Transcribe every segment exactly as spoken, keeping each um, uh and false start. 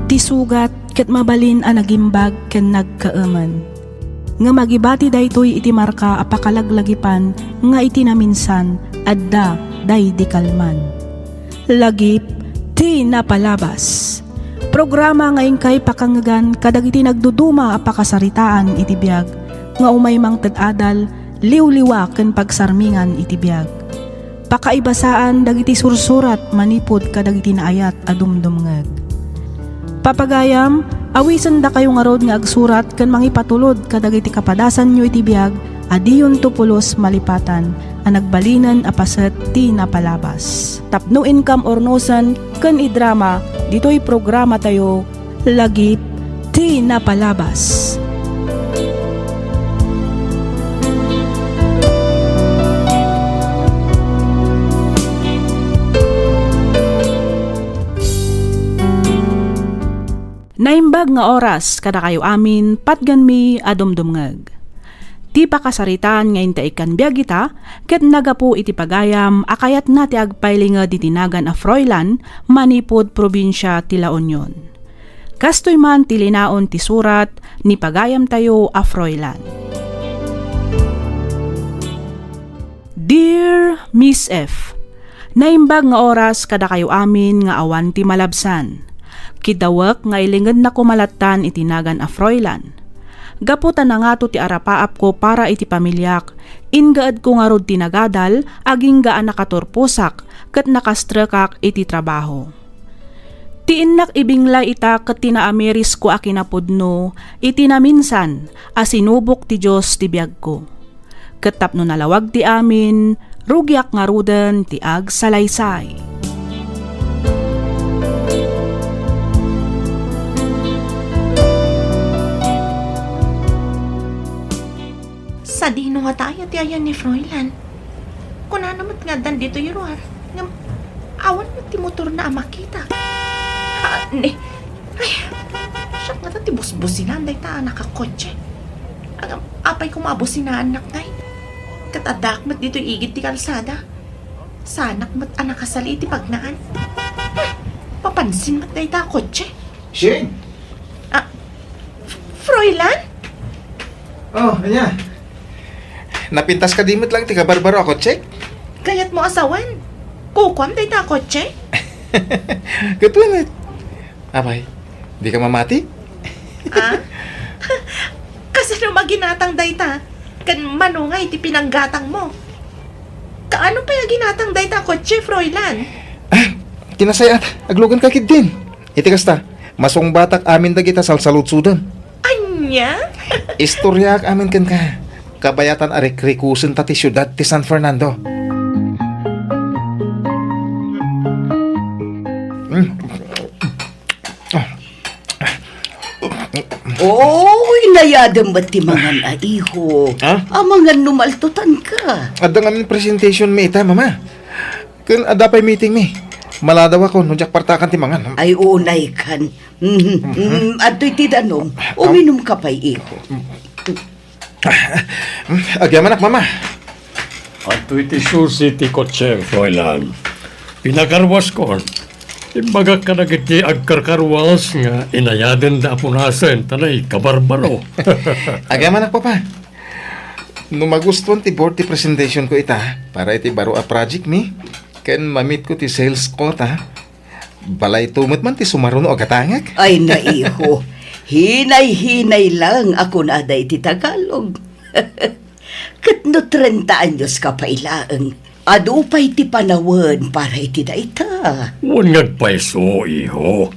Ti sugat ket mabalin a nagimbag ken nagkaemen. Ngem agibati daytoy iti marka a pakalaglagipan nga iti naminsan, adda daydi kalman. Lagip ti napalabas. Programa nga inkay pakangegan kadagiti nagduduma a pakasaritaan iti biag nga umay mangted adal, liwliwa ken pagsarmingan iti biag. Pakaibasaan dagiti sursurat manipud kadagiti naayat a dumdumngeg. Papagayam, awisendakayo ngarud nga agsurat ken mangipatulod kadagiti kapadasanyo iti biag a diyonto pulos malipatan a nagbalinen a paset ti napalabas. Tapno inkam urnosen ken idrama ditoy programatayo, Lagip ti Napalabas. Naimbag nga oras kadakayo amin, patgenmi a dumdumngeg. Ti pakasaritaan nga inta ikkan biag ita, ket nagapu iti pagayam a kayatna ti agpailinged iti nagan a Froilan manipud probinsia ti La Union. Kastoy man ti linaon ti surat ni pagayamtayo a Froilan. Dear Miss F, naimbag nga oras kadakayo amin nga awan ti malabsan. Kidawek nga ilingedna koma lattan iti nagan a Froilan. Gapu ta nangato ti arapaapko para iti pamiliak, inggaedko ngarud ti nagadal agingga a nakaturposak ket nakastrekak iti trabaho. Ti innak ibinglay ita ket ti naamirisko a kinapudno iti naminsan a sinubok ti Dios ti biagko. Ket tapno nalawag ti amin, rugiak ngaruden ti agsalaysay. Sadino ngata aya ti ayan ni Froilan? Kunana met nga addan ditoy ruar, ngem awan met ti motorna a makita. Ah, ni, ay, siak ngata ti busbusinaan dayta a nakakotse. Ngem apay koma a businaannak ngay? Ket addaak met ditoy igid ti kalsada. Saanak met a nakasali iti pagnaan. Ah, papansin met dayta a kotse. Shane! Ah, F-, Froilan? Oh, ania? Napintas kadi met lang ti kabarbaro a kotsek? Kayatmo a sawen? Kukuam dayta a kotse? Ket wen met. Apay, dika mamati? Ah? Kasano a ginatang dayta? Ken mano ngay ti pinanggatangmo? Kaano pay a ginatang dayta a kotse, Froilan? Ah, kinasayat, agluganka ketdin. Iti kasta, masungbatak amin dagita salsaludsodem. Ania? Istoriaak amin kenka. Kabayatan a rikrikusenta ti siudad ti San Fernando. Mm. Oy, nayadem met ti mangan a iho. Ha? Amangan no maaltotanka. Adda ngamin presentation mi ita, Mama. Ken adda pay meeting mi. Maladawakon no diak partakan ti mangan. Ay, unaykan. Mhm. Mhm. Mm, adtoy ti danum. Uminumka pay, iho. Agyamanak, Mama. Adtoy ti susi ti kotse, Froilan. Pinakarwaskon. Imbagak kadagiti agkarkarwas nga inayadenda a punasen ta naikabarbaro. Agyamanak, Papa. No magustuan ti board ti presentationko ita para iti baro a project mi, ken mamitko ti sales quota, balayto met man ti sumaruno a gatangek. Ay, naiho. Hinay-hinay lang a kunada iti Tagalog. Ket no trenta anyoska pay laeng, adu pay ti panawen para iti dayta. Wen nga agpayso, iho.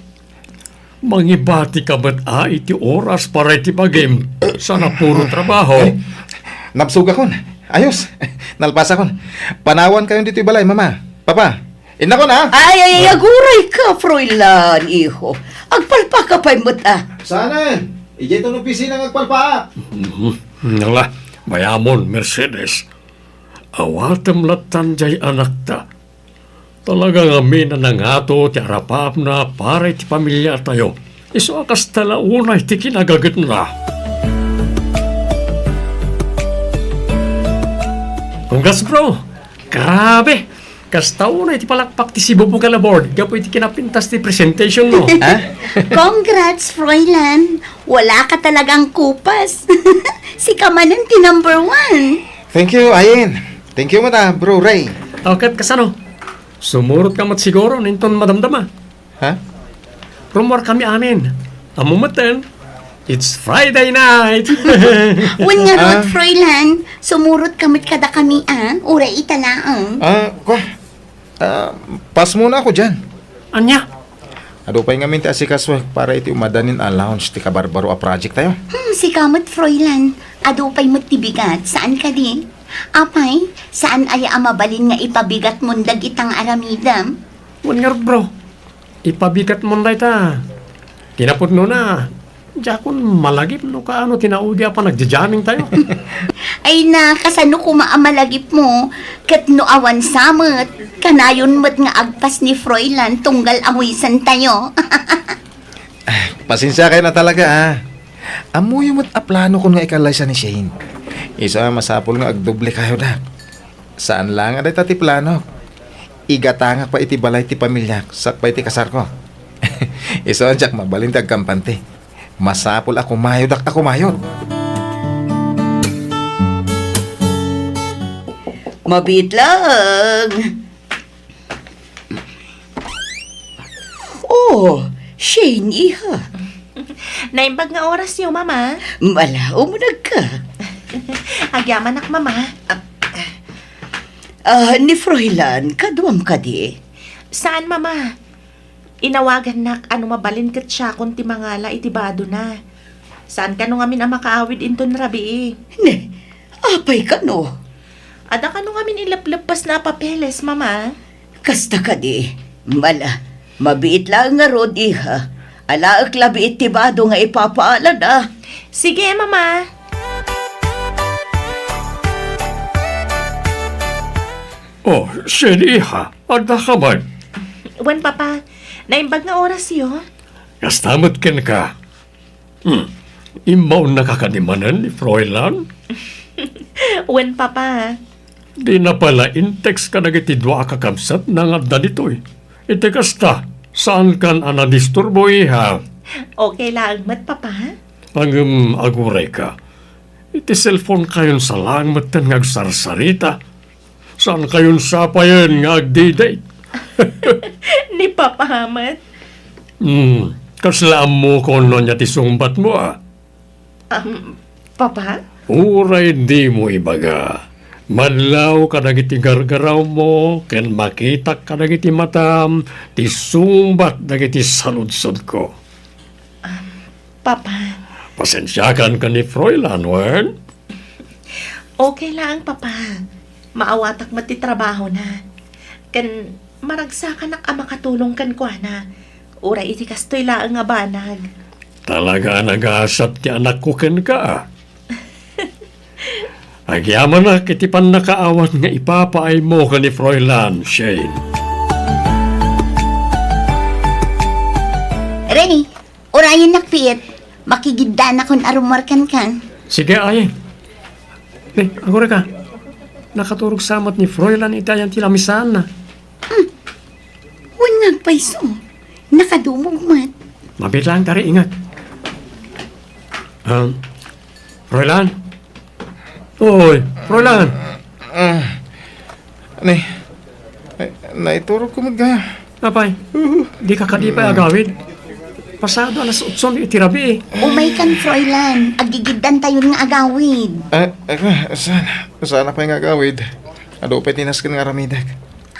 Mangibatika met a iti oras para iti bagim, saan a puro trabaho. Ay, nabsogakon. Ayos. Nalpasakon. Panawankayon ditoy balay, Mama. Papa, innakon, a? Ay, ay, ay, agurayka, Froilan, iho. Agpalpaka pay met, a. Saanen? Idiay ton opisina nga agpalpaak. Mhm. Nala, mayamon, Mercedes. Awatem lattan diay anakta. Talaga ngamin a nangato ti arapaapna para iti pamiliatayo. Isu a kasta la unay ti kinagagetna. Congrats, bro! Grabe! Kasta unay ti palakpak ti sibubukel a board gapu iti kinapintas ti presentation mo. Ha? Congrats, Froilan! Wala ka talagang kupas. Sika manen ti number one. Thank you, Ayen. Thank you met, ah, Bro Ray. O, ket kasano? Sumurot ka met siguro, inton madamdama. Ha? Rummuar kami amin. Ammo metten, it's Friday night. Wen ngarud, Ah. Froilan, sumurot ka met kadakami, a? Uray ita laeng. Ah, kwa? Ah, pass muna ako diyan. Ania? Adu pay ngamin ti asikaso para iti umadanin a launch ti kabarbaro a project tayo. Hmm, sika met, Froilan. Adu pay met ti bigat, saan kadi? Apay, saan aya a mabalin nga ipabigatmon dagitang aramidem? Wen ngarud, bro. Ipabigatmon dayta. Kinapudnona, diakon malagip no kaano ti naudi a panagjajamming tayo. Ay na, kasano koma a malagipmo? Ket no awan sa met, kanayon met nga agpas ni Froilan tunggal awisan tayo. Pasensiakayon a talaga, a. Ammoyo met a planokon nga ikallaysa ni Shane. Isu a masapul nga agdoble kayo, dak. Saan laeng a dayta ti planok. Igatangak pay iti balay ti pamiliak sakbay ti kasarko. Isu a diak mabalin ti agkampante. Masapul a kumayodak a kumayod. Mabiit laeng. Oh, Shane, iha. Naimbag nga orasyo, Mama. Mala, umunegka. Agyamanak, Mama. Ah, ni Froilan, kaduam kadi? Saan, Mama? Inawagannak a no mabalin ket siakon ti mangala iti badona. Saan kano ngamin a makaawid inton rabii. Ne, apay kano? Adda kano ngamin inlepleppesna a papeles, Mama? Kasta kadi, mala, mabiit laeng ngarud, iha. Alaek labi iti bado nga ipapaalada. Sige, Mama. Oh, Shane, iha, adda ka man? Wen, Papa. Naimbag nga orasyo. Kasta met kenka. Hmm. Immaonnaka kadi manen ni Froilan? Wen, Papa. Dina pay la in-text kadagiti dua a kakabsatna nga adda ditoy. Iti kasta, saankan a nadisturbo, iha. Okay laeng met, Papa. Ngem agurayka. Iti cellphone kayon sa laeng metten nga agsarsarita. Saan kayon sapayen nga agdi-date? Ni Papa met. Hmm, kasla ammokon no ania ti sungbatmo, a? Um, Papa? Uray dimo ibaga, madlaw kadagiti gargarawmo ken makitak kadagiti matam ti sungbat dagiti saludsodko. Um, Papa. Pasensiakan ken ni Froilan, wen? Okay laeng, Papa. Maawatak met ti trabahona. Ken maragsakanak a makatulong kenkuana. Uray iti kastoy laeng a banag. Talaga a nagasat ti anakko kenka, a. Agyamanak iti pannakaawat nga ipapaaymo ken ni Froilan, Shane. Rene, urayennak, piit. Makigiddanakon a rummuar kenka. Sige, ay. Eh, agurayka. Nakaturog sa met ni Froilan iti ayan ti lamisaanna. Hmm. Wen nga agpayso. Nakadumog met. Mabiit laeng, kari, ingat. Um, Froilan? Oy, Froilan! Ah, ne, ay, naiturogko met gayam. Apay, di ka kadi pay agawid? Pasado alas otso iti rabii. Umaykan, Froilan. Agigiddantayon nga agawid. Ah, ah, saan? Saan pay nga agawid? Adu pay ti nasken nga aramidek.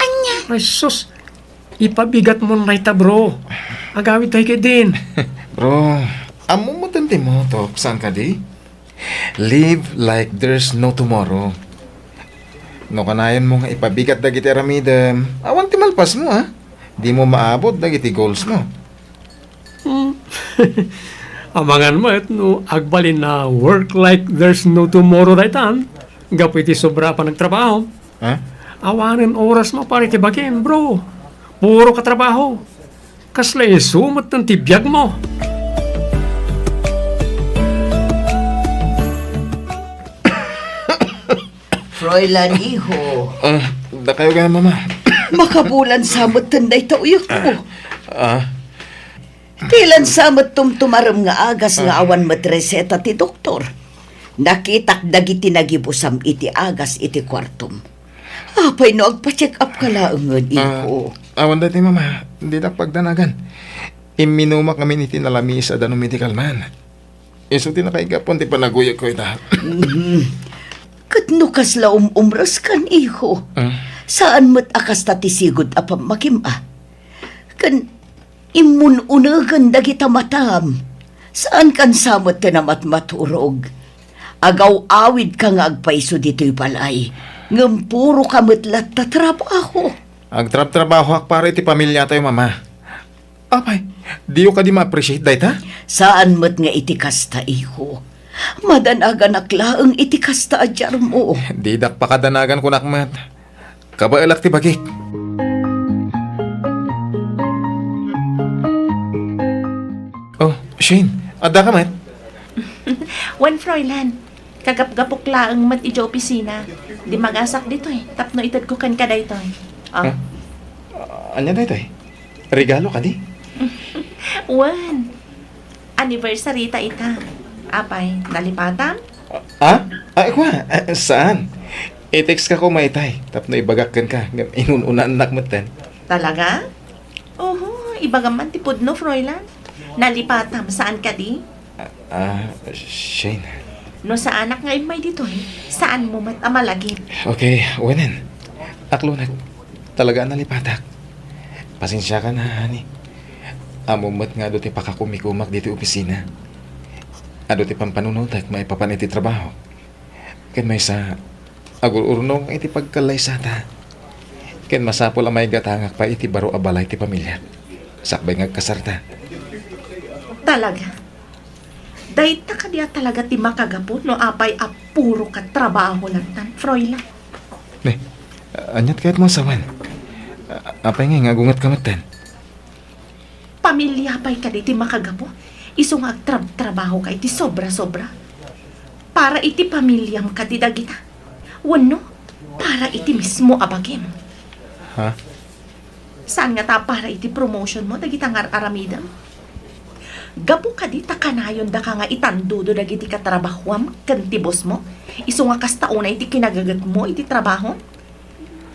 Ania? Ay, sus! Ipabigatmon dayta, bro. Agawidtayo ketdin. Bro, ammom metten ti mottok, saan kadi? Live like there's no tomorrow. No kanayonmo nga ipabigat dagiti aramidem, awan ti malpasmo, a. Dimo maabot dagiti goalsmo. Hmm. Amangan met no agbalin a work like there's no tomorrow daytan, gapu iti sobra a panagtrabaho. Ha? Awanen orasmo para iti bagim, bro. Puro ka trabaho. Kasla isu metten ti biagmo. Froilan, iho. Ah, dakayo gayam, Mama. Makabulan sa metten dayta uyekmo. Ah. Ti lansa met tumtumarem nga agas nga Ah. awan met reseta ti doktor. Nakitak dagiti nagibusam iti agas iti kuartom. Apay no agpa-check up ka laengen, Ah, iko? Awan daytoy, Mama. Didak pagdanagan. Imminumak ngamin iti nalamiis a danum iti kalman. Isu ti nakaigapon ti panaguyegko ita. Mhm. Ket no kasla um-umreskan, iko, Ah. saan met a kasta ti sigud a pammakim a. Ken immun-unegen dagita matam. Saankan sa met ti namatmaturog. Agaw-awidka nga agpayso ditoy balay, ngem puroka met latta trabaho. Agtrabtrabahoak para iti pamiliatayo, Mama. Apay, diyo kadi ma-appreciate dayta? Saan met nga iti kasta, iko. Madanaganak laeng iti kasta a diarmo. Didak pakadanagan, kunak met. Kabaelak ti bagik. Oh, Shane, adda ka met? Wen, Froilan. Kagapgapok laeng met idiay opisina. Dimagasak ditoy tapno itedko kenka daytoy. Ah. Ah, ania daytoy? Regalo kadi? Wen. Anniversary ta ita. Apay, nalipatam? Ah? Ah, kua? Ah, saan? I-text ka koma itay tapno ibagak kenka ngem inun-unaannak metten. Talaga? Oho, ibagam man ti pudno, Froilan. Nalipatam, saan kadi? Ah, ah, Shane. No saanak nga immay ditoy, saanmo met a malagip. Okay, wenen. Aklonek. Talaga a nalipatak. Pasensiakan, ha, honey. Ammom met nga adu ti pakakumikumak ditoy opisina. Adu ti pampanunotek maipapan iti trabaho. Ken maysa, agur-urnong iti pagkallaysata. Ken masapul a maigatangak pay iti baro a balay ti pamiliak, sakbay nga agkasarta. Talaga? Dayta kadi a talaga ti makagapu no apay a puro ka trabaho latta, Froilan? Ne, aniat kayatmo a sawen? A-, apay ngay nga agungetka metten? Pamilia pay kadi ti makagapu? Isu nga agtrabtrabaho ka iti sobra-sobra? Para iti pamiliam kadi dagita? Wenno, para iti mismo a bagim? Ha? Saan ngata a para iti promotion mo dagita nga ar-aramidem? Gapu kadi ta kanayon daka nga itandudo dagiti katrabahuam ken ti boss mo, isu nga kasta unay ti kinagagetmo iti trabaho?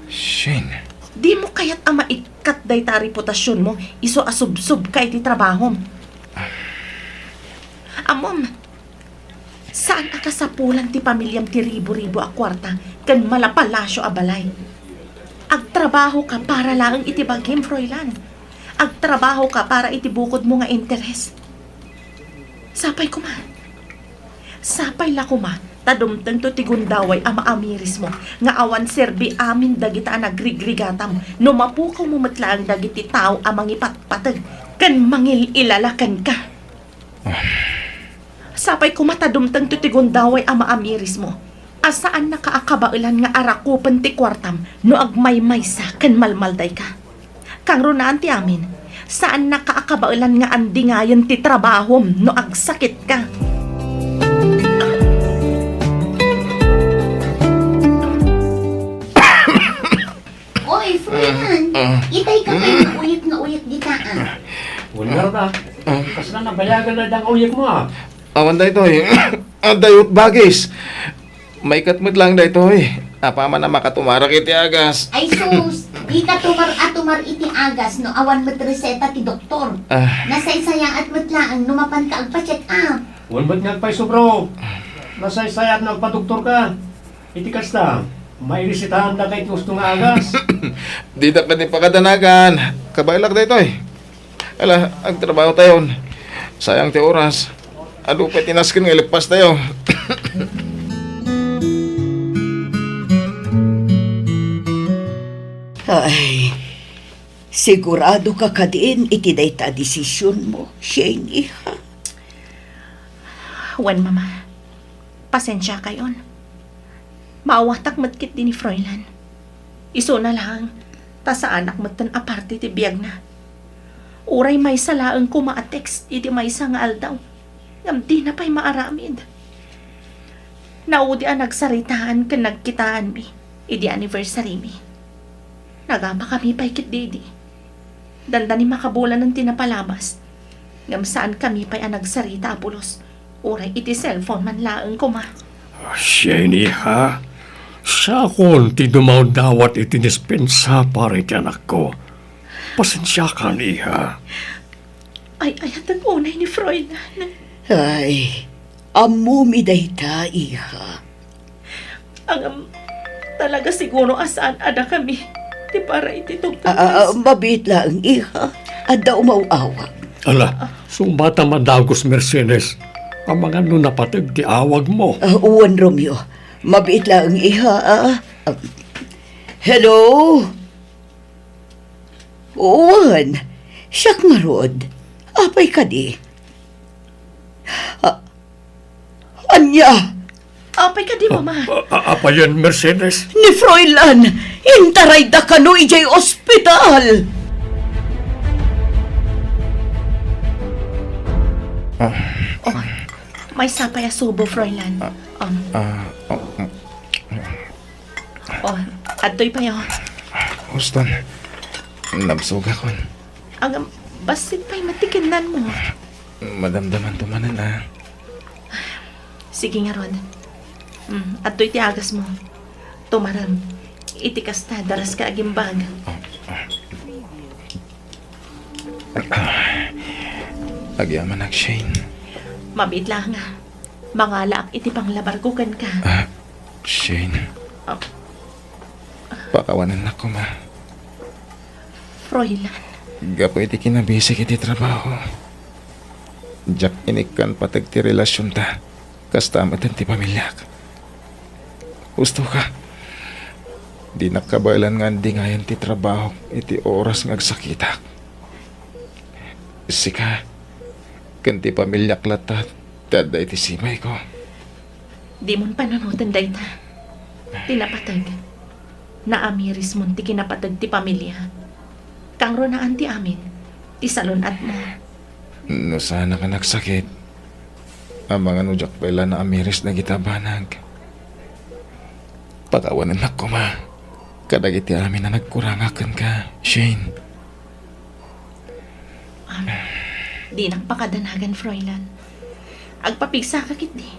Shane. Dimo kayat a maikkat dayta a reputasionmo isu a subsubka iti trabahom? Ammom, saan a kasapulan ti pamiliam ti ribu-ribu a kuarta ken malapalasio a balay. Agtrabaho ka para laeng iti bagim, Froilan. Agtrabaho ka para iti bukodmo nga interes. Sapay koma. Sapay la koma ta dumtengto ti gundaway a maamirismo nga awan serbi amin dagita a nagrigrigatam no mapukawmo met laeng dagiti tao a mangipatpateg ken mangil-ilala kenka. Sapay koma ta dumtengto ti gundaway a maamirismo a saannaka a kabaelan nga arakupen ti kuartam no agmaymaysa ken malmaldayka. Kangrunaan ti amin, saannaka a kabaelan nga andingayen ti trabahom no agsakitka. Oy, Froilan, Ah, ah. itay ka pay nga uyek nga uyek dita, ah. Wala na. Ah. Kasla nabayagan na dang uyek mo, ah. Awan daytoy. Adda yut bagis. Maikat met lang daytoy. Apaman a makatumarak iti agas. Ay sus, di ka tumar a tumar iti agas no awan met reseta ti doktor. Ah. Nasaysayaat met laeng no mapanka agpa-check up. Wen met nga agpayso, bro. Nasaysayaat no agpadoktor ka. Iti kasta, mairesetaanda ka iti husto nga agas. Didak kadi pakadanagan. Kabaelak daytoy. Ala, agtrabaho tayon. Sayang ti oras. Adu pay ti nasken nga ileppas tayo. Ay, sigurado ka kadin iti dayta a desisionmo, Shane, iha? Wen, Mama. Pasensiakayon. Maawatak met ketdi ni Froilan. Isuna laeng, ta saanak metten a parte ti biagna. Uray maysa laeng koma a text idi maysa nga aldaw, ngem dina pay maaramid. Naudi a nagsaritaan ken nagkitaanmi idi anniversary-mi. Nagapakami pay ketdi idi. Dandani makabulanen ti napalabas. Ngem saankami pay a nagsarita a pulos, uray iti cellphone man laeng koma. Shane, iha. Siakon ti dumawdawat iti dispensa para iti anakko. Pasensiakan, iha. Ay-ayatek unay ni Froilan. Ay, ammomi dayta, iha. Ngem, talaga siguro a saan a dakami ti para iti tungpal. Ah, ah, mabiit laeng, iha. Adda umaw-awag. Ala, sumata madagus, Mercedes. Amangan no napateg ti awagmo. Ah, wen, Romeo. Mabiit laeng, iha, ah. Ah, hello? Wen, siak ngarud. Apay kadi? Ah, ania? Apay kadi, Mama? A-, a-, apayen, Mercedes? Ni Froilan, intarayda kano idiay ospital. Ah. Oh, maysa pay a subo, Froilan. Ah. Um. Ah, oh, mm. Oh, adtoy pay, oh. Houston, nabsogakon. Agam, bassit pay met ti kennanmo. Madamdamanto manen, ah. Sige ngarud. Mm, adtoy ti agasmo. Tumarem. Iti kasta, daraska agimbag. Ah, ah. Agyamanak, Shane. Mabiit laeng a mangalaak iti panglabarko kenka. Ah, Shane. Ah. Pakawanennak koma. Froilan. Gapu iti kinabisik iti trabaho, diak inikkan pateg ti relasionta. Kasta met ti pamiliak. Husto ka. Dinak kabaelan nga andingayan ti trabahok iti oras nga agsakitak. Sika, ken ti pamiliak latta ti adda iti simayko. Dimon panunoten dayta. Ti napateg. Naamirismon ti kinapateg ti pamilia. Kangrunaan ti amin, ti salun-atmo. No saanak a nagsakit, amangan no diak pay la naamiris dagiti a banag. Pakawanennak koma kadagiti amin a nagkurangak kenka, Shane. Am, dinak pakadanagan, Froilan. Agpapigsaka ketdi.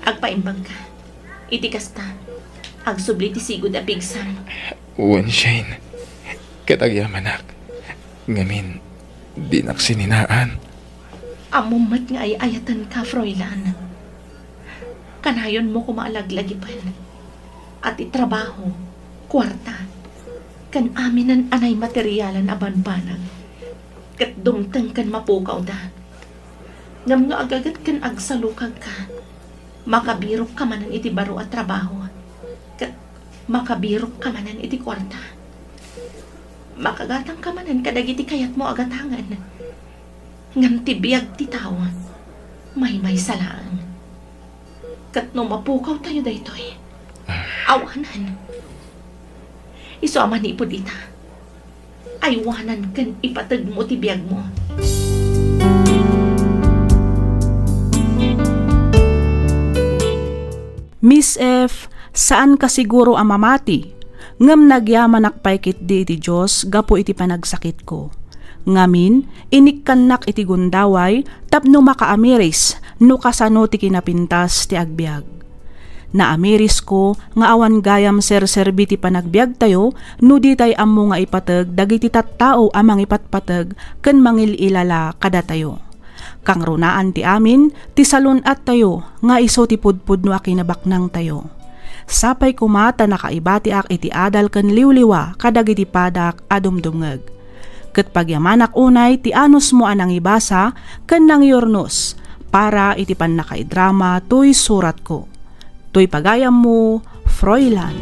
Agpaimbagka. Iti kasta, agsubli ti sigud a pigsam. Wen, Shane. Ket agyamanak. Ngamin, dinak sininaan. Ammom met nga ay-ayatenka, Froilan. Kanayonmo koma a laglagipen a ti trabaho, kuarta, ken aminen a naimaterialan a banbanag ket dumteng ken mapukawda. Ngem no agaget ken agsalukagka, makabirokka manen iti baro a trabaho ket makabirokka manen iti kuarta. Makagatangka manen kadagiti kayatmo a gatangen. Ngem ti biag ti tao, maymaysa laeng. Ket no mapukawtayo daytoy, awanan. Isu a manipud ita, aywanan ken ipategmo ti biagmo. Miss F, saanka siguro a mamati, ngem nagyamanak pay ketdi iti Dios gapu iti panagsakitko. Ngamin, inikkannak iti gundaway tapno makaamiris no kasano ti kinapintas ti agbiag. Naamirisko nga awan gayam serserbi ti panagbiagtayo no ditay ammo nga ipateg dagiti tattao a mangipatpateg ken mangil-ilala kadatayo. Kangrunaan ti amin ti salun-attayo nga isu ti pudpudno a kinabaknangtayo. Sapay koma ta nakaibatiak iti adal ken liwliwa kadagiti padak a dumdumngeg. Ket pagyamanak unay ti anusmo a nangibasa ken nangyurnos para iti pannakaidrama toy suratko. Toy pagayammo, Froilan.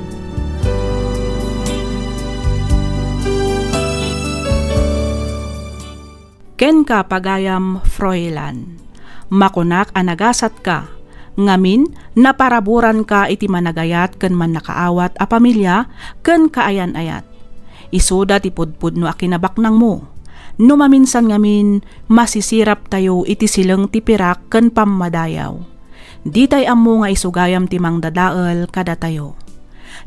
Kenka, pagayam, Froilan. Makunak a nagasatka. Ngamin, naparaburanka iti managayat ken mannakaawat a pamilia ken kaayan-ayat. Isuda ti pudpudno a kinabaknangmo. No maminsan ngamin, masisiraptayo iti sileng ti pirak ken pammadayaw. Ditay ammo nga isu gayam ti mangdadael kadatayo.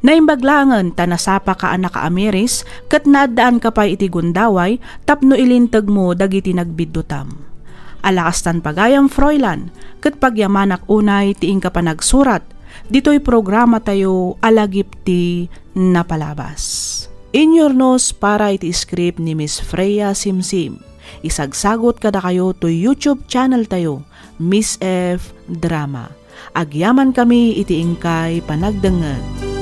Naimbag laengen ta nasapaka a nakaamiris ket naaddaanka pay iti gundaway tapno ilintegmo dagiti nagbiddutam. Ala kastan pagayam, Froilan, ket pagyamanak unay ti inka panagsurat ditoy programatayo a Lagip ti Napalabas. Inyurnos para iti script ni Miss Freya Simsim. Isagsagot kadakayo toy YouTube channel tayo, Miss F Drama. Agyamankami iti inkay panagdengngeg.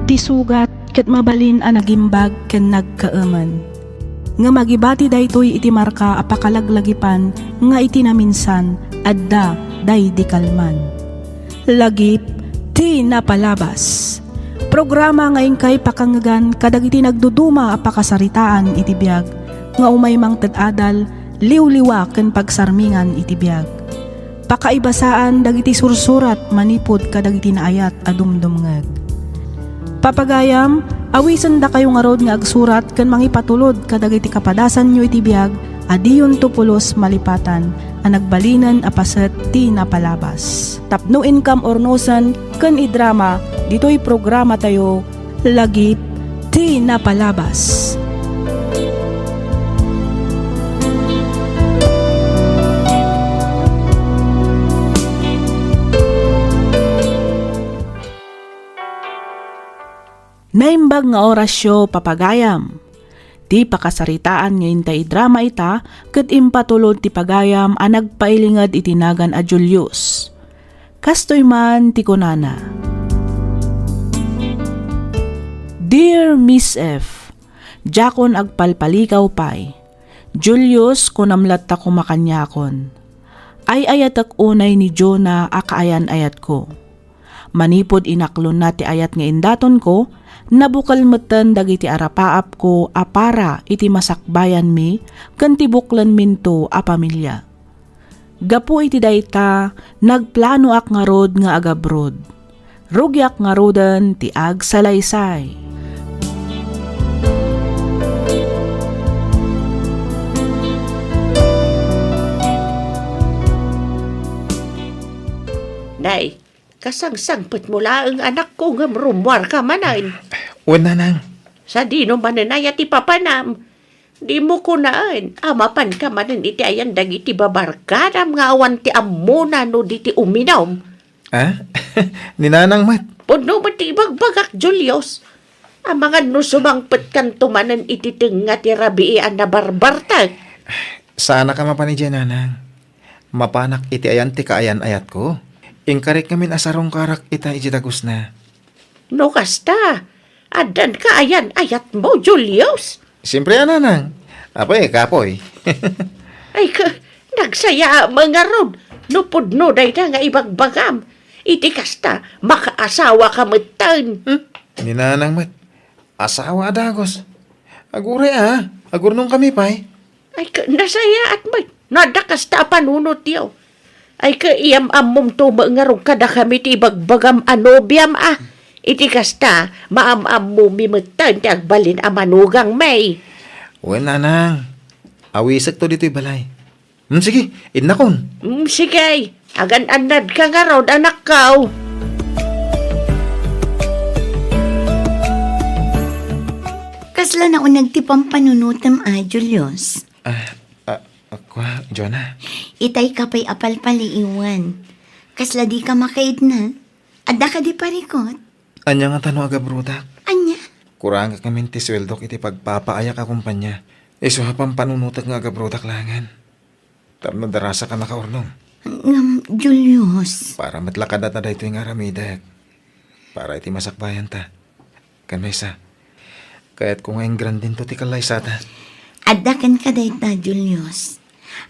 Ti sugat ket mabalin a nagimbag ken nagkaemen. Ngem agibati daytoy iti marka a pakalaglagipan nga iti naminsan, adda daydi kalman. Lagip ti Napalabas. Programa nga inkay pakangngegan kadagiti nagduduma a pakasaritaan iti biag nga umay mangted adal, liwliwa ken pagsarmingan iti biag. Pakaibasaan dagiti sursurat manipud kadagiti naayat a dumdumngeg. Papagayam, awisendakayo ngarud nga agsurat ken mangipatulod kadagiti kapadasanyo iti biag a diyonto pulos malipatan a nagbalinen a paset ti napalabas. Tapno inkam urnosen ken idrama ditoy programatayo, Lagip ti Napalabas. Naimbag nga orasyo, papagayam. Ti pakasaritaan nga intay idrama ita ket impatulod ti pagayam a nagpailinged iti nagan a Julius. Kastoy man ti kunana, Dear Miss F, diakon agpalpalikaw pay. Julius, kunam latta koma kaniakon. Ay-ayatek unay ni Jonah a kaayan-ayatko. Manipud inaklonna ti ayat nga indatonko, nabukel metten dagiti arapaapko a para iti masakbayanmi ken ti buklenminto a pamilia. Gapu iti dayta, nagplanoak ngarud nga agabroad. Rugiak ngaruden ti agsalaysay. Nay, kasangsangpetmo laeng, anakko, ngem rummuarka manen. Wen, nanang. Sadino manen aya ti papanam? Dimo kunaen a mapanka manen iti ayan dagiti babarkadam nga awan ti ammona no di ti uminum. Ah? Ni nanang met. Pudno met ti ibagbagak, Julius. Amangan no sumangpetkanto manen iti tengnga ti rabii a nabarbartek. Saannak a mapan idiay, nanang. Mapanak iti ayan ti kaayan-ayatko. Inkarik ngamin a sarungkarak ita iti dagusna. No kasta, addan kaayan-ayatmo, Julius? Siempre a, nanang. Apay, kapoy. Ay, ka, nagsayaat ngarud no pudno dayta nga ibagbagam. Iti kasta, makaasawaka metten. Hmm? Ni nanang met. Asawa a dagus. Aguray a, agurnongkami pay. Ay, ka, nasayaat met. No adda kasta a panunotyo. Ay, ka, iyam-ammomto met ngarud kadakami ti ibagbagam a nobiam a. Iti kasta, maam-ammomi metten ti agbalin a manugangmi. Wen, nanang. Awisekto ditoy balay. Hmm, sige, innakon. Hmm, sige. Agan-annadka ngarud, anakko. Kasla nauneg ti pampanunotem a, Julius? Ah, ah, Wa, Jonah. Itay ka pay a palpaliiwan. Kasla di ka makaidna. Adda ka di parikot? Ania nga tano agabrodak? Ania? Kurangak ngamin ti sueldok iti pagpapaayak a kumpanya. Isu a pampanunotek nga agabrodak laengen. Tapno darasa ka nakaurnong. Ngem, Julius. Para met lakadata daytoy nga aramidek. Para iti masakbayanta. Ken maysa, kayatko nga ingrandinto ti kallaysata. Adda kenka dayta, Julius.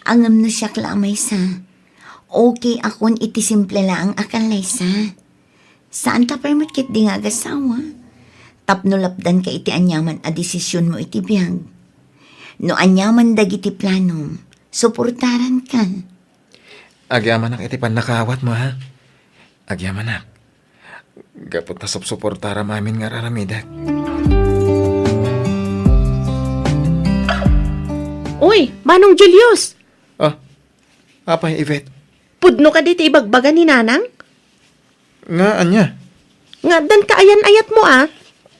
Ngem no siak la a maysa, okay akon iti simple laeng a kallaysa. Saanta pay met ketdi nga agasawa. Tapno lapdanka iti aniaman a desisionmo iti biag. No aniaman dagiti planom, suportaranka. Agyamanak iti pannakaawatmo, ha? Agyamanak. Gapu ta supsuportaram amin nga ar-aramidek. Uy, Manong Julius! Ah, apay, Yvette? Pudno kadi ti ibagbaga ni Nanang? Nga ania? Nga addan kaayan-ayatmo, a?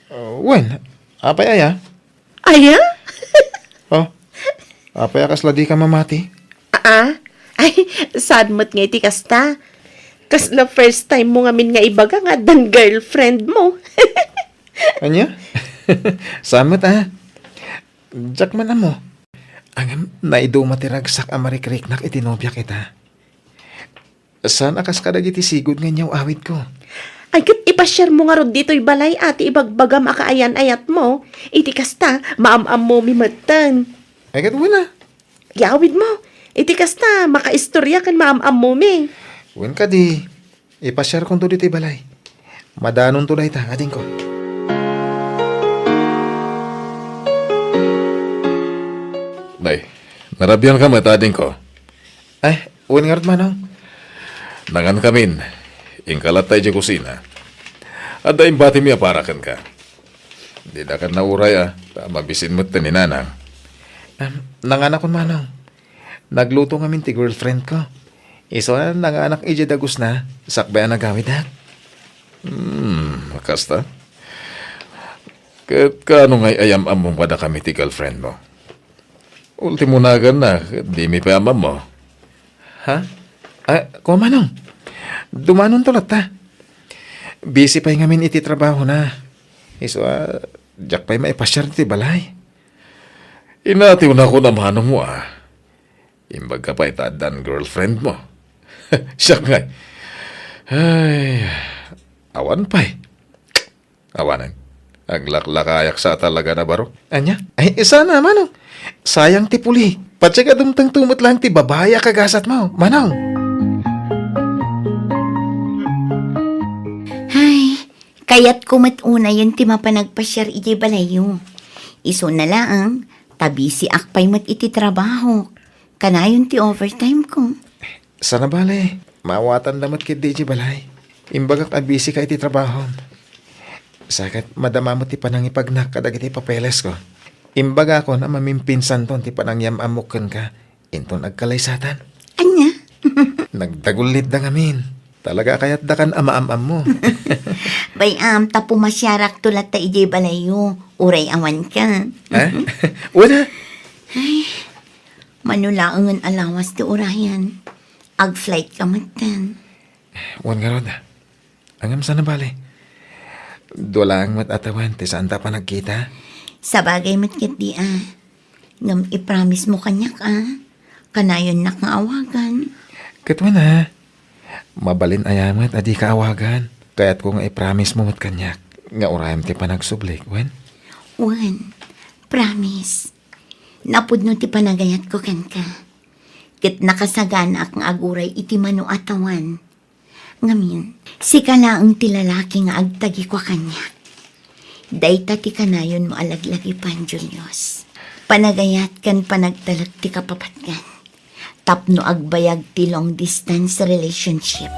Uh, wen, apay aya? Aya? Oh, apay a kasla di ka mamati? Aa? Ay, sad met nga iti kasta. Kasla first time mo ngamin nga ibaga nga addan girlfriend mo. Ania? Saan met, a? Diak man ammo. Ngem, naiduma ti ragsak a marikriknak iti nobiak ita. Saan a kas kadagiti sigud nga inyaw-awidko? Ay, ket ipasiarmo ngarud ditoy balay a ti ibagbagam a kaayan-ayatmo. Iti kasta, maam-ammomi metten. Ay, ket wen a. Iyawidmo. Iti kasta, makaistorya ken maam-ammomi. Wen kadi, ipasiarkonto ditoy balay. Madanonto dayta, adingko. Nay, narabian ka met, adingko? Ay, wen ngarud, Manong. Nangankamin, inka latta idiay kusina. Adda imbatimi a para kenka. Dida ket nauray a, ta mabisin met ti ni Nanang. Em, nanganakon, Manong. Nagluto ngamin ti girlfriend ko. Isu a nanganak idiay dagusna, sakbay a nagawidak. Hmm, kasta? Ket kaano ngay a yam-ammom kadakami ti girlfriend mo? Ultimo naganna, ket dimi pay am-ammo. Ha? Ah, kua, Manong. Dumanonto latta. Busy pay ngamin iti trabahona. Isu a, diak pay maipasiar iti balay. Inatiwnakon a manongmo, a. Imbagka pay ta addan girlfriend mo. Siak ngay. Ay, awan pay. Awanen. Aglaklakayak sa talaga na baro. Ania? Ay, sana, Manong. Sayang ti puli. Patse ka dumteng tumet lang ti babai a kagasat mo, Manong. Ay, kayatko met unayen ti mapan agpasiar idiay balayyo. Isuna laeng, ta busy ak pay met iti trabaho. Kanayon ti overtime ko. Sana bale, maawatan da met ketdi idiay balay. Imbagak a busy ka iti trabahom. Sa ket madama met ti panangipagnak kadagiti papeles ko. Imbagakon a mamimpinsanton ti panangyam-ammok kenka. Inton agkalaysatan. Ania? Nagdagullit da ngamin. Talaga a kayat da kan a maam-ammo. Bay-am, ta pumasiarakto latta idiay balayyo. Uray awan ka. Ha? Wala. Ay, mano laengen a lawas ti urayan. Ag-flight ka metten. Wen ngarud. Ngem sana bale. Dua laeng met a tawen ti saanta a panagkita. Sabagay met ketdi a. Ngem i-promise mo kaniak a. Kanayonnak nga awagan. Ket wen a. Mabalin aya met a dika awagan. Kayatko nga i-promise mo met kaniak nga urayem ti panagsublik, wen? Wen. Promise. Napudno ti panagayatko kenka. Ket nakasaganaak nga aguray iti mano a tawen. Ngamin, sika laeng ti lalaki nga agtagikua kaniak. Dayta ti kanayonmo a laglagipan, Julius. Panagayat ken panagtalek ti kapapatgan tapno agbayag ti long distance relationship.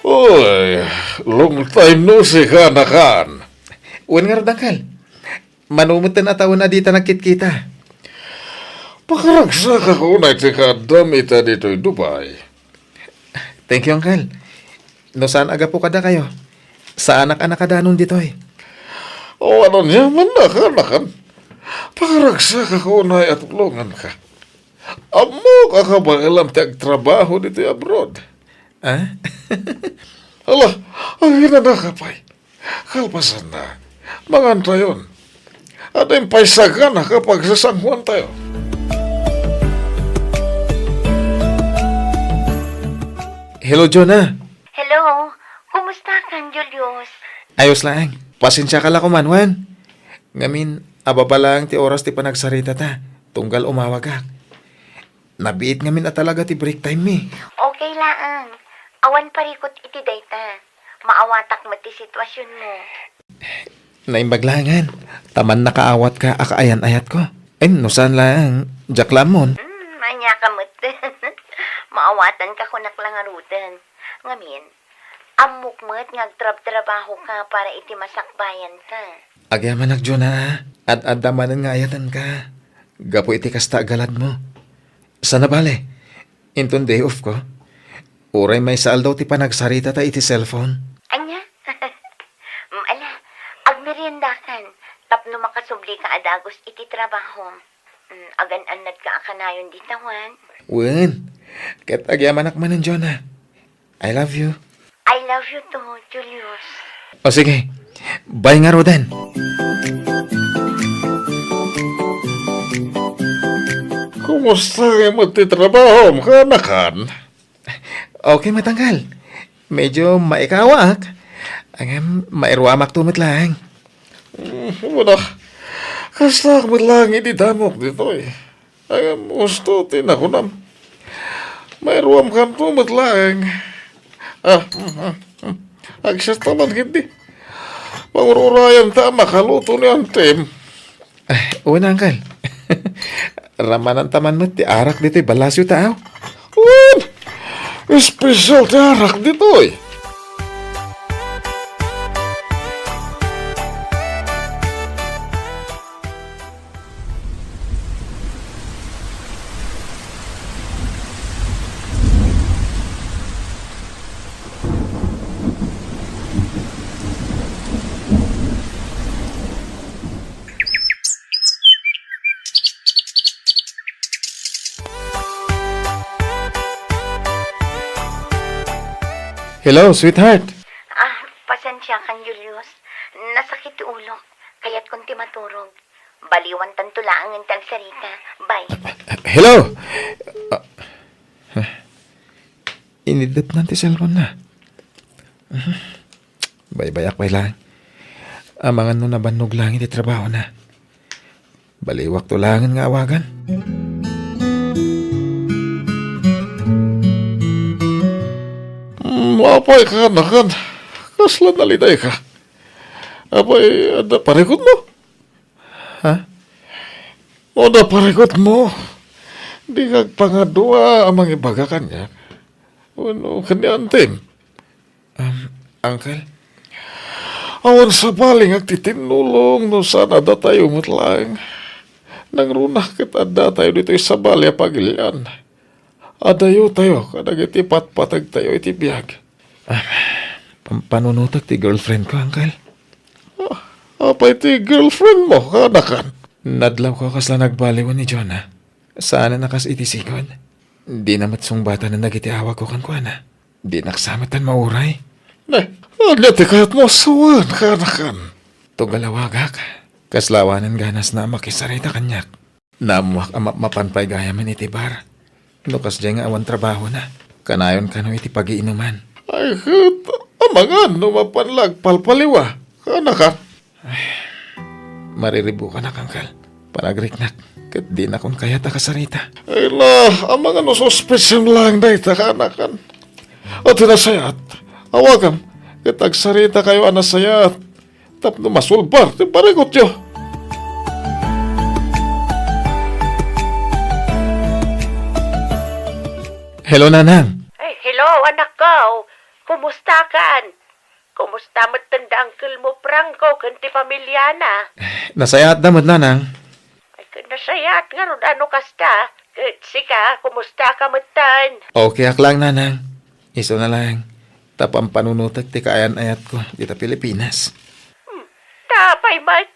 Uy, long time no see ka, Nakan. Wen ngarud, Uncle. Mano metten a tawen a dita nagkitkita. Pakaragsakak unay ti kaaddam ita ditoy Dubai. Thank you, Uncle. No saan a gapu kadakayo, saanak a nakadanon ditoy. Awan aniamanna, kaanakan. Pakaragsakak unay a tulonganka. Ammok a kabaelam ti agtrabaho ditoy abroad. Ah? Hala, aginanaka pay. Kalpasanna, mangantayon. Adda pay sagana a pagsasanguantayo. Hello, Jonah. Hello, kumusta kan, Julius? Ayos laeng. Pasensiaka la koman, wen. Ngamin, ababa laeng ti oras ti panagsaritata, tunggal umawagak. Nabiit ngamin a talaga ti break time mi. Okay laeng. Awan parikut iti dayta. Maawatak met ti situasionmo. Naimbag laengen. Ta mannakaawatka a kaayan-ayatko. Wen, no saan laeng, diak la ammon. Hmm, aniaka met. Maawatanka kunak la ngaruden. Ngamin, ammok met nga agtrabtrabahoka para iti masakbayanka. Agyamanak, Jonah, a. Ad-adda manen nga ayatenka. Gapu iti kasta a galadmo. Sana bale, inton day off ko, uray maysa aldaw ti panagsaritata iti cellphone. Ania? Mm, ala, agmeriendakan tapno makasublika a dagus iti trabahom. Mm, agan-annadka a kanayon dita, wen? Wen, ket agyamanak manen, Jonah. I love you. I love you too, Julius. O sige, bye ngaruden. Kumusta met ti trabahom, kaanakan? Okay met, Uncle. Medyo maikawaak. Ngem mairuamakto met laeng. Mm, wala. Kastaak met laeng iti damok ditoy. Ngem husto ti nakunam. Mairuamkanto met laeng. Ah, mm, mm, mm. Agsasta man ketdi. Pangur-urayanta a makaluto ni Antim. Ay, wen, Uncle. Ramananta man met ti arak ditoy ballasiota, aw. Wen! Espesyal ti arak ditoy. Hello, sweetheart. Ah, pasensiakan, Julius. Nasakit ti ulok. Kayatkon ti maturog. Baliwantanto laengen ti agsarita. Bye. Hello! Ah, inidepnan ti cellphone na. Baybayak pay laeng. Amangan no nabannog laeng iti trabahona. Baliwakto laengen nga awagan. Mm, apay, kaanakan. Kasla nalidayka. Apay, adda parikutmo? Ha? Adda parikutmo? Dika agpangadua a mangibaga kaniak wenno ken ni Antim. Um, Uncle? Awan sabali nga agtitinnulong no saan a datayo met laeng. Nangruna ket addatayo ditoy sabali a pagilian. Adayotayo kadagiti patpategtayo iti biag. Ah, pam-, panunotek ti girlfriend ko, Uncle. Ah, apay ti girlfriend mo, kaanakan? Nadlawko a kasla nagbaliwen ni Jonah. Saanen a kas iti sigud. Dina met sungbatanen dagiti awagko kenkuana. Dinak sa met mauray. Ne, ania ti kayatmo a sawen, kaanakan? Tunggal awagak, kasla awanen ganasna a makisarita kaniak. Naammoak a mapmapan pay gayamen iti bar no kasdiay nga awan trabahona. Kanayon kano iti pagiinuman. Ay, ket amangan no mapan la agpalpaliwa, kaanakan? Ay, mariribukanak, Uncle. Panagriknak, ket dinakon kayat a kasarita. Ay la, amangan no suspetsem laeng dayta, kaanakan? O, ti nasayaat, awagam, ket agsaritakayo a nasayaat tapno masulbar ti parikutyo. Hello, Nanang. Ay, hello, anakko. Kumusta kan? Kumusta metten da uncle mo Franco ken ti pamiliana? Nasayaatda met, nanang. Ay, ket nasayaat ngarud a no kasta. Ket sika, kumusta ka metten? Okay ak lang, nanang. Isu na lang, ta pampanunotek ti kaayan-ayatko dita Pilipinas. Hmm, ta apay met?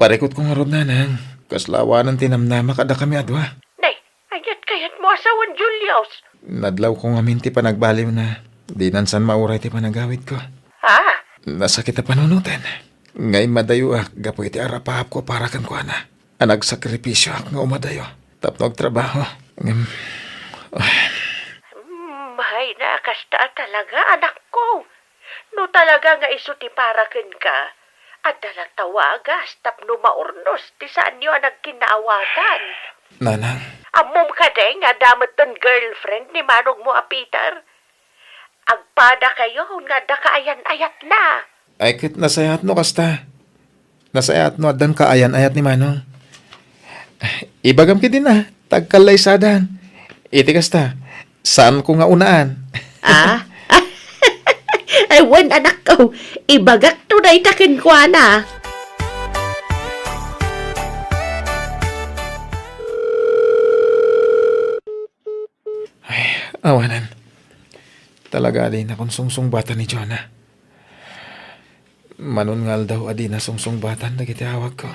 Parikutko ngarud, nanang. Kasla awanen ti namnama kadakami a dua. Nay, aniat kayatmo a sawen, Julius? Nadlawko ngamin ti panagbaliwna. Dinan saan mauray ti panagawidko. Ha? Nasakit a panunoten. Nga immadayoak gapu iti arapaapko para kenkuana. A nagsakripisioak nga umadayo tapno agtrabaho. Ngem, ah. Hmm, ay, na, kasta talaga, anakko. No talaga nga isu ti para kenka, adda latta wagas tapno maurnos ti saanyo a nagkinnaawatan. Nanang. Ammom kadi nga adda metten girlfriend ni manongmo a Peter? Agpadakayo nga adda kaayan-ayatna. Ay, ket nasayaat no kasta. Nasayaat no addan kaayan-ayat ni manong. Ibagam ketdin a, ta agkallaysadan. Iti kasta, saanko nga unaan. Ah? Ay, wen, anakko. Ibagakto dayta kenkuana. Ay, awanen. Talaga a dinakon sungsungbatan ni Jonah. Manon nga aldaw a dina sungsungbatan dagiti awagko.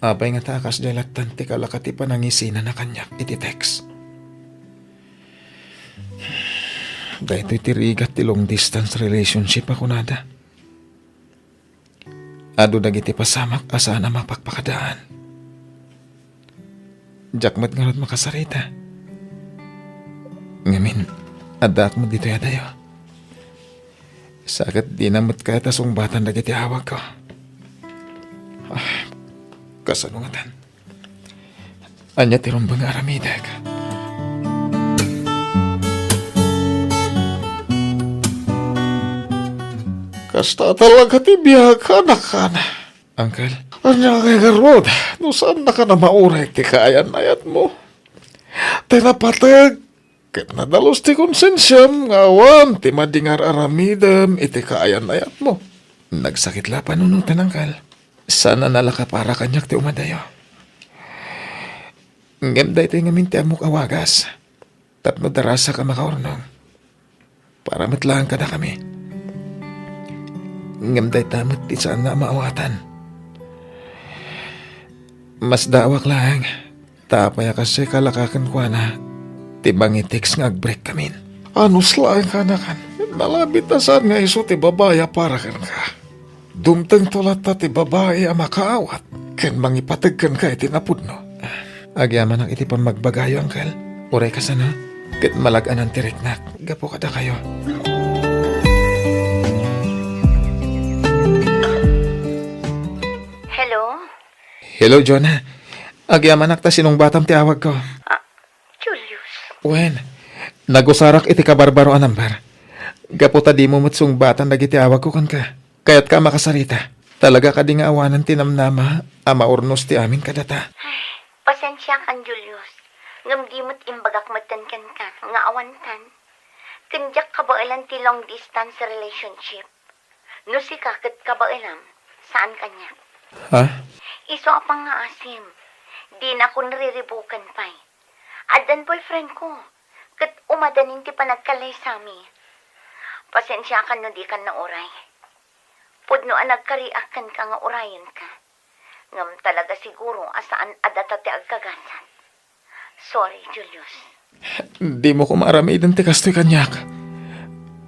Apay ngata a kasdiay lattan ti kalaka ti panangisinana kaniak iti text? Daytoy ti rigat ti long distance relationship a kunada. Adu dagiti pasamak a saan a mapakpakadaan. Diak met ngarud makasarita. Ngamin, addaak met ditoy a dayo. Sa ket dina met kayat a sungbatan dagiti awagko. Ah, kasano ngatan? Ania ti rumbeng nga aramidek? Kasta talaga ti biag, anakan. Uncle? Ania ngay ngarud, no saannaka a mauray ti kaayan-ayatmo? Ti napateg ket nadalus ti konsensiam nga awan ti madi nga ar-aramidem iti kaayan-ayatmo. Nagsakit la a panunoten, Uncle. Saan a nalaka para kaniak ti umadayo. Ngem daytoy ngamin ti ammok a wagas tapno darasak a makaurnong. Para met laeng kadakami. Ngem dayta met ti saanna a maawatan. Masdaawak laeng, ta apay a kasdiay kalaka kenkuana ti mangitext nga agbreakkamin. Anus laeng, anakan. Nalabit a saan nga isu ti babai a para kenka. Dumtengto latta ti babai a makaawat ken mangipateg kenka iti napudno. Agyamanak iti pammagbagayo, Uncle. Uray kasano, ket malag-anan ti riknak gapu kadakayo. Hello? Hello, Jonah. Agyamanak ta sinungbatam ti awagko. Ah, Julius. Wen, nagusarak iti kabarbaro a number. Gapu ta dimo met sungbatan dagiti awagko kenka. Kayatka a makasarita. Talaga kadi nga awanen ti namnama a maurnos ti amin kadata? Ay, pasensiakan, Julius. Ngem di met imbagak metten kenka nga awantan. Ken diak kabaelan ti long distance relationship. No sika ket kabaelam, saan kaniak. Ha? Isu a pangngaasim, dinakon riribuken pay. Addan boyfriend ko, ket umadanin ti panagkallaysami. Pasensiakan no dikan nauray. Pudno a nagkariak kenka nga urayenka. Ngem talaga siguro a saan a data ti agkagasat. Sorry, Julius. Dimo koma aramiden ti kastoy kaniak.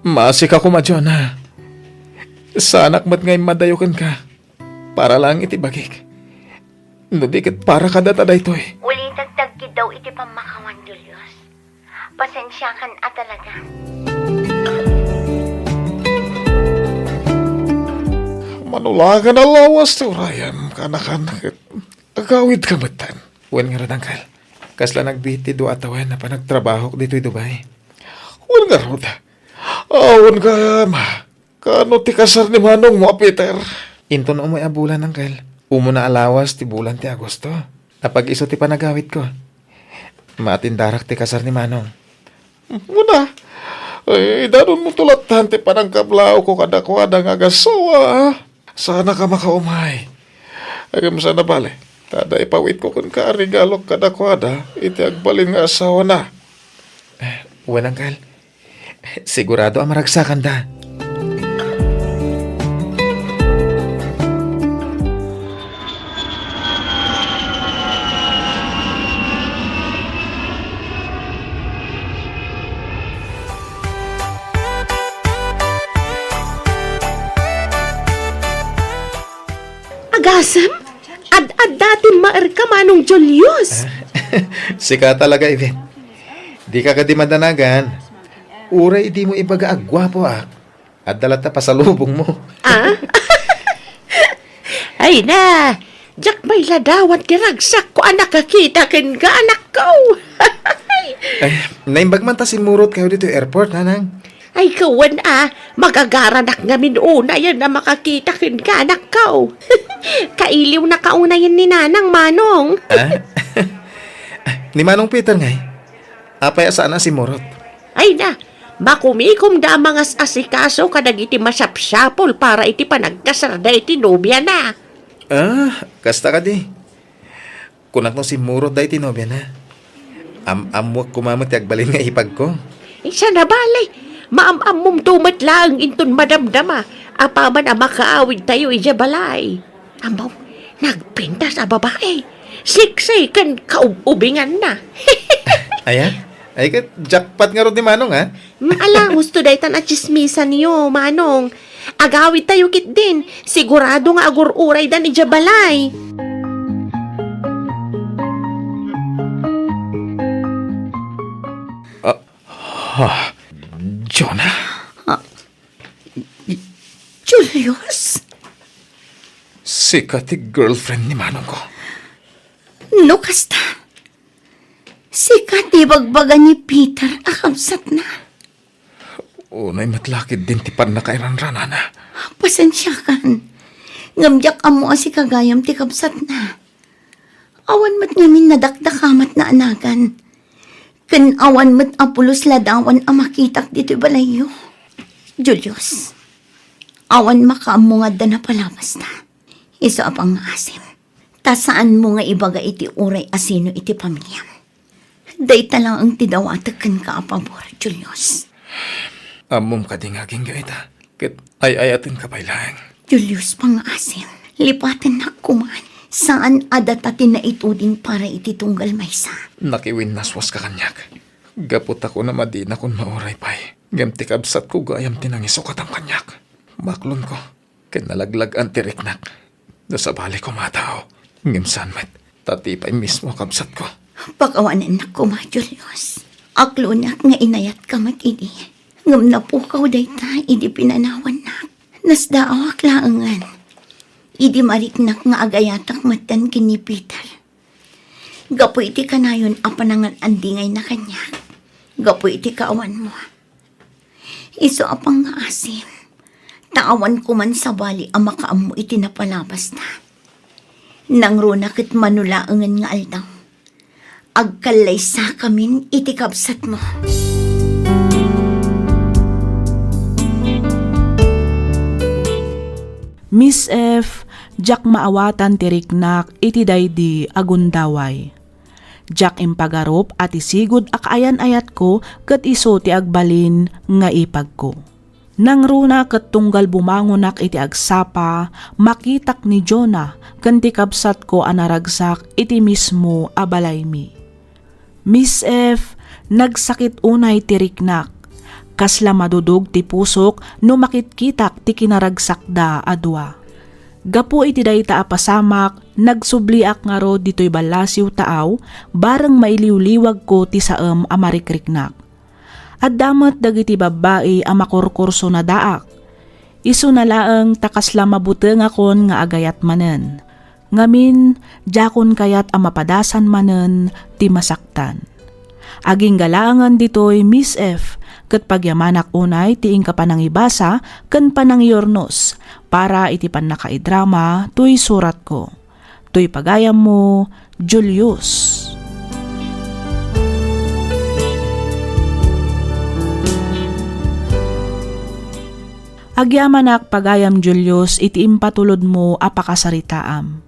Maasika koma, Jonah. Saanak met nga immadayo kenka. Para laeng iti bagik. No di ket para kadata daytoy. Ulitek ti agkiddaw iti pammakawan, Julius. Pasensiakan a talaga. Mano la nga nalawas ti urayem, anakan, ket agawidka metten. Wen ngarud, Uncle. Kasla nagbiit ti dua a tawen a panagtrabahok ditoy Dubai. Wen ngarud. Awan gayam. Kaano ti kasar ni manongmo a Peter? Inton umay a bulan, Uncle. Umuna a lawas ti bulan ti Agosto. Apag-isu ti panagawidko. Maatindarak ti kasar ni manong. Muna, Ay, danonmo to lattan ti panangkablaawko kadakuada nga agasawa. Saanka makaumay. Ngem saan a bale, ta adda ipawitko kenka a regalok kadakuada iti agbalin nga asawana. Eh, wen, Uncle. Sigurado a maragsakanda. Agasem? Ad-adda ti maerka, Manong Julius. Sika talaga, Iben. Dika kadi madanagan. Uray dimo ibaga a guapoak, adda latta pasalubongmo. Ah? Ay na, diak mailadawan ti ragsakko a nakakita kenka, anakko. Eh, naimbag man ta simmurotkayo ditoy airport, Nanang. Ay, kawan a, magagaranak ngamin unayen a makakita kenka, anakko. Kailiwnaka unayen ni Nanang, Manong. Ah? Ni Manong Peter ngay? Apay a saan a simmurot? Ay na, makumikomda a mangas-asikaso kadagiti masapsapul para iti panagkasarda iti nobiana. Ah, kasta kadi. Kunak no simmurot daytoy nobiana. Am-ammoak koma met ti agbalin nga ipagko. Saan a bale, maam-ammomto met laeng inton madamdama apaman a makaawidtayo idiay balay. Ammo, nagpintas a babai. Siksi ken kaub-ubinganna. Aya? Ay ket jackpot ngarud ni Manong, ha? Mm, ala, husto daytan a tsismisanyo, Manong. Agawidtayo ketdin. Sigurado nga agur-uraydan idiay balay. Ah, ah, Jonah? Ah, Julius? Sika ti girlfriend ni Manongko. No kasta, sika ti ibagbaga ni Peter a kabsatna. Unay met la ketdin ti pannakairanranana. Pasensiakan. Ngem diak ammo a sika gayam ti kabsatna. Awan met ngamin nadakdakamat naanagan. Ken awan met a pulos ladawan a makitak ditoy balayyo. Julius, awan makaammo nga adda napalabasta. Isu a pangngaasim. Ta saanmo nga ibaga iti uray a sino iti pamiliam. Dayta laeng ti dawatek kenka a pabor, Julius. Ammom kadi nga agingga ita, ket ay-ayatenka pay laeng. Julius, pangngaasim, lipatennak koman. Saan a data ti naituding para iti tunggal maysa. Nakiwinnaswaska kaniak. Gapu ta kunam a dinakon mauray pay. Ngem ti kabsatko gayam ti nangisukatam kaniak. Maklonko. Ken nalaglag-an ti riknak. No sabali koma a tao, ngem saan met, ta ti pay mismo a kabsatko. Pakawanennak koma, Julius. Aklonak nga inayatka met idi. Ngem napukaw dayta idi pinanawannak. Nasdaawak laengen. Idi mariknak nga agayatak metten ken ni Peter. Gapu iti kanayon a panangan-andingayna kaniak. Gapu iti kaawanmo. Isu a pangngaasim, ta awan koman sabali a makaammo iti napalabasna. Nangruna ket mano laengen nga aldaw, agkallaysakamin iti kabsatmo. Miss F, diak maawatan ti riknak iti daydi a gundaway. Diak impagarup a ti sigud a kaayan-ayatko ket isu ti agbalin nga ipagko. Nangruna ket tunggal bumangonak iti agsapa, makitak ni Jonah ken ti kabsatko a naragsak iti mismo a balaymi. Miss F, nagsakit unay ti riknak. Kasla madudog ti pusok no makitkitak ti kinaragsakda a dua. Gapu iti dayta a pasamak, nagsubliak ngarud ditoy ballasiw taaw, bareng mailiwliwagko ti saem a marikriknak. Adda met dagiti babbai a makurkursonadaak. Isuna laeng ta kasla mabutengakon nga agayat manen. Ngamin, diakon kayat a mapadasan manen ti masaktan. Agingga laengen ditoy, Miss F, ket pagyamanak unay ti inka panangibasa ken panangiyurnos para iti pannakaidrama toy suratko. Toy pagayammo, Julius. Agyamanak, pagayam Julius, iti impatulodmo a pakasaritaam.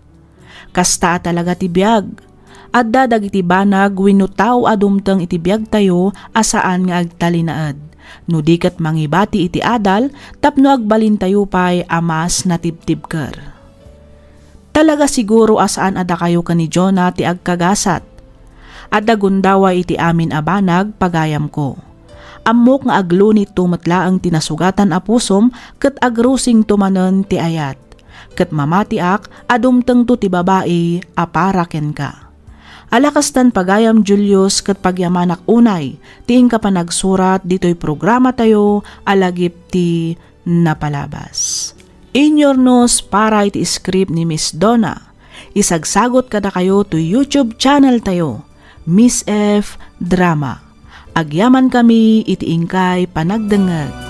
Kasta a talaga ti biag. Adda dagiti banag wenno tao a dumteng iti biagtayo a saan nga agtalinaed, no di ket mangibati iti adal tapno agbalintayo pay a mas natibtibker. Talaga siguro a saan a dakayo ken ni Jonah ti agkagasat. Adda gundaway iti amin a banag, pagayamko. Ammok nga aglunitto met laeng ti nasugatan a pusom ket agrusingto manen ti ayat. Ket mamatiak a dumtengto ti babai a para kenka. Ala kastan, pagayam Julius, ket pagyamanak unay ti inka panagsurat ditoy programatayo a Lagip ti Napalabas. Inurnos para iti script ni Miss Donna. Isagsagot kadakayo toy YouTube channel tayo, Miss F Drama. Agyamankami iti inkay panagdengngeg.